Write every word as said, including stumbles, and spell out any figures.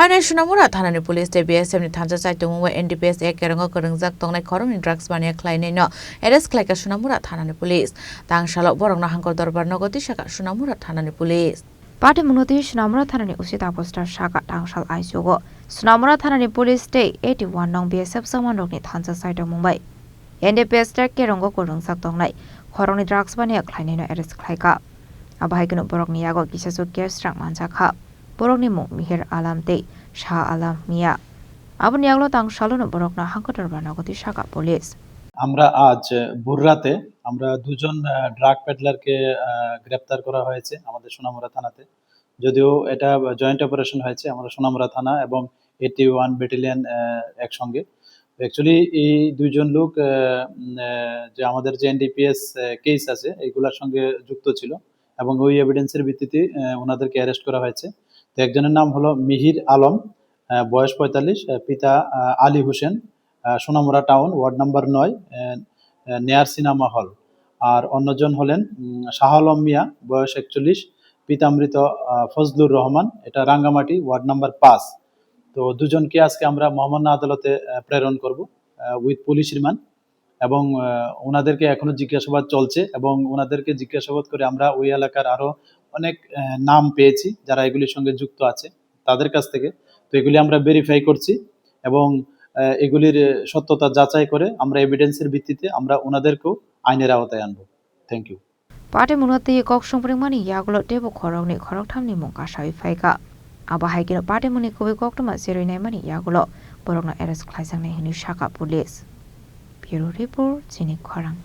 Ani Sonamura thanani police tei B S F ni thansa chaitomung bai N D P S Act kerongo kwrwngjak tongnai khoroknwi drugs mania khlainaino arrest khlaikha Sonamura thanani police. Tangsalo borokno Hangkor Dorbar nogo tisakha Sonamura thanani police. Patimungno twi Sonamura thanani O C Tapostar sakha tangsal aichugo Sonamura thanani police tei eighty one nong B S F chongmanrokni thansa chaitomung bai N D P S Act kerongo kwrwngjak tongnai khoroknwi drugs mania khlainaino arrest khlaikha. Abo hai kheno borokni yago kisachuk cash rang manjakha. Borokni mung Mihir Alam tei Shah Alam Mia. Aboni yagulo tangsalono borokno Hangkor Dorbar nogo tisakha police. আমরা আজ ভোর রাতে আমরা দুজন ড্রাগ পেডলারকে গ্রেপ্তার করা হয়েছে আমাদের সোনামুড়া থানাতে। যদিও এটা জয়েন্ট অপারেশন হয়েছে আমরা সোনামুড়া থানা এবং এইটি ওয়ান ব্যাটালিয়ন একসঙ্গে। অ্যাকচুয়ালি এই দুইজন লোক আহ, উম, আহ, যে আমাদের যে এনডিপিএস কেস আছে এইগুলোর সঙ্গে যুক্ত ছিল এবং ওই এভিডেন্সের ভিত্তিতে আহ, ওনাদেরকে অ্যারেস্ট করা হয়েছে। তো একজনের নাম হলো মিহির আলম, আহ, বয়স পঁয়তাল্লিশ, আহ, পিতা আহ, আলী হোসেন, আহ, সোনামুড়া টাউন, ওয়ার্ড নাম্বার নয়, আহ, আহ, নেয়ার সিনেমা হল। আর অন্যজন হলেন উম, শাহ আলম মিয়া, বয়স একচল্লিশ, পিতামৃত আহ, ফজলুর রহমান, এটা রাঙ্গামাটি, ওয়ার্ড নাম্বার পাঁচ। তো দুজনকে আজকে আমরা মহামান্য আদালতে আহ, প্রেরণ করব উইথ পুলিশ রিমান্ড। এবং আহ, ওনাদেরকে এখনো জিজ্ঞাসাবাদ চলছে এবং ওনাদেরকে জিজ্ঞাসাবাদ করে আমরা ওই এলাকার আরো অনেক আহ, নাম পেয়েছি যারা এগুলির সঙ্গে যুক্ত আছে তাদের কাছ থেকে। তো এগুলি আমরা ভেরিফাই করছি এবং আহ, এগুলির আহ, সত্যতা যাচাই করে আমরা এভিডেন্সের ভিত্তিতে আমরা ওনাদেরকেও আইনের আওতায় আনবো। Thank you. Patimungno twi kok songpringmani yagulo teibo khoroknwi khorokthamni mung kasawi phaikha. Abo hai kheno patimungni kubui koktwma cherwi naimani yagulo borokno arrest khlaijaknai hwnwi sakha police. Bureau Report, Chini Khorang.